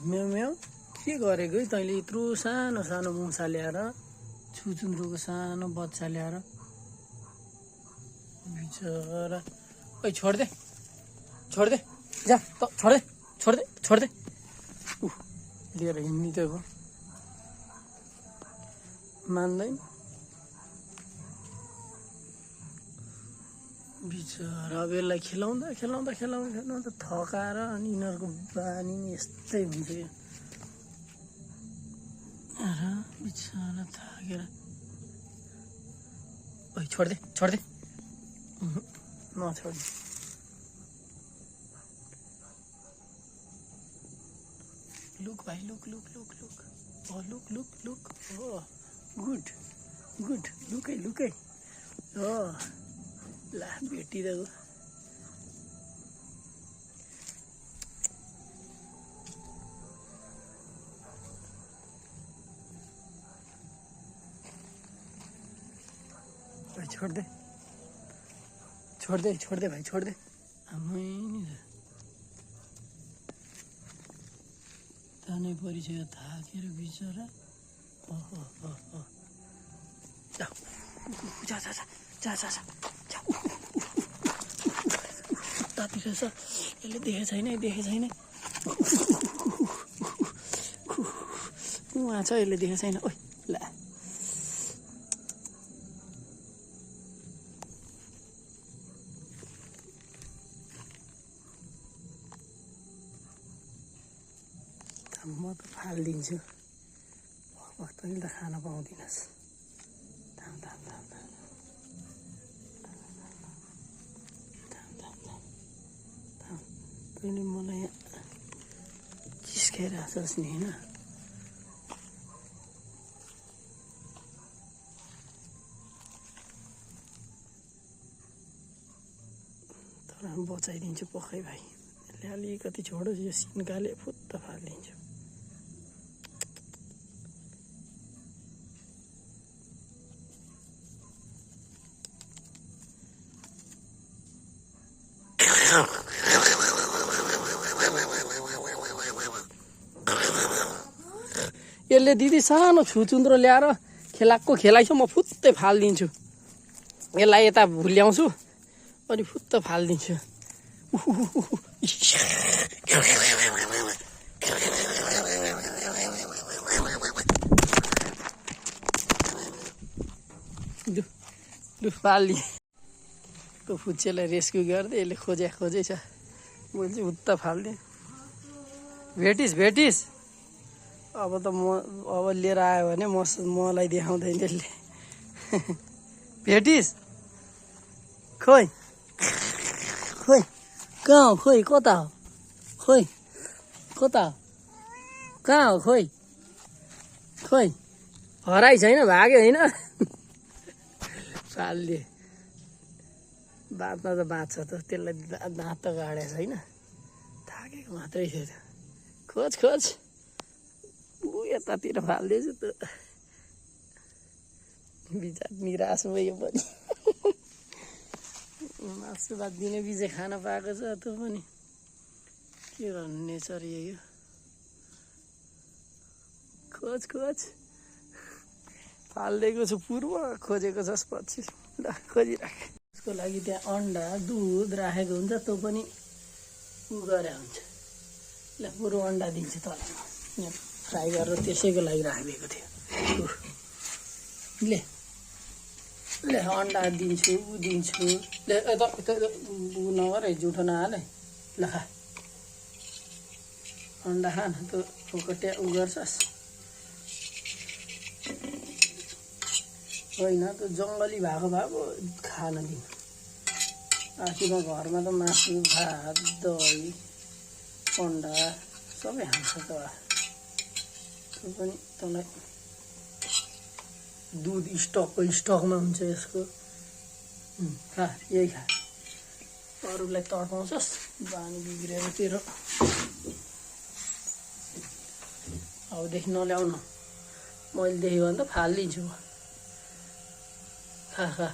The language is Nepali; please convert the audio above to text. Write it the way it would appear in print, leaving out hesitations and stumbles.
म्याउ म्याउ के गरेको है तैँले यत्रो सानो सानो मुसा ल्याएर छुचुन्द्रोको सानो बच्चा ल्याएर बिचरा ओइ छोड्दे जा त छोड्दे लिएर हिँड्ने त हो मान्दैन बिचरा अब यसलाई खेलाउँदा थकाएर अनि यिनीहरूको बानी नि यस्तै हुन्छ यो र बिचरा थाकेर ओइ छोड्दे नछोड्ने लुक भाइ लुक ओ गुड लुकै हो ला भेटिरहेको छोड्दे भाइ छोड्दे आमै नि तानै परिचय थाकेर बिचरा तातिर छ यसले देखेको छैन उहाँ छ यसले देखेको छैन ओइ ला म त फालिदिन्छु तैँले त खान पाउँदिनस् तैँले मलाई जिस्काइरहेछस् नि होइन तर बचाइदिन्छु पक्कै भाइ यसले अलिकति छोडोस् यो सिन्काले फुत्त फालिदिन्छु यसले दिदी सानो छुचुन्द्रो ल्याएर खेलाइछ म फुत्तै फालिदिन्छु यसलाई यता भुल्याउँछु अनि फुत्त फालिदिन्छु लु फाल्ने त्यो फुच्चेलाई रेस्क्यु गर्दै यसले खोजेछ मैले चाहिँ उता फालिदिएँ भेटिस अब त अब लिएर आयो भने मलाई देखाउँदैन त्यसले भेटिस खोइ कहाँ हो कता हो कहाँ हो खोइ हराइ छैन भाग्यो होइन फाल्ने बाँच्न त बाँच्छ त त्यसलाई दाँत त गाडेको छैन थाकेको मात्रै थियो खोज यतातिर फालिदिएछु त बिचार निराश भयो पनि मासु भात दिने बिजे खान पाएको छ त्यो पनि के गर्नु नेचर यही हो खोज फालिदिएको छु पूर्व खोजेको छस् पछि ल खोजिराख त्यसको लागि त्यहाँ अन्डा दुध राखेको हुन्छ त्यो पनि गरे हुन्छ ल पुरो अन्डा दिन्छु तँलाई फ्राई गरेर त्यसैको लागि राखिदिएको थियो ले अन्डा दिन्छु ले नगर है जुठो नहाले ल खा अन्डा खान त्यो फोकटे गर्छस् होइन त जङ्गली भएको खान दिनु आखिरमा घरमा त मासु भात दही अन्डा सबै खान्छ त त्यो पनि तँलाई दुध स्टकमा हुन्छ यसको खा यही खा अरूलाई तर्काउँछस् बानी बिग्रेर तेरो अबदेखि नल्याउनु मैले देखेँ भने त फालिदिन्छु खा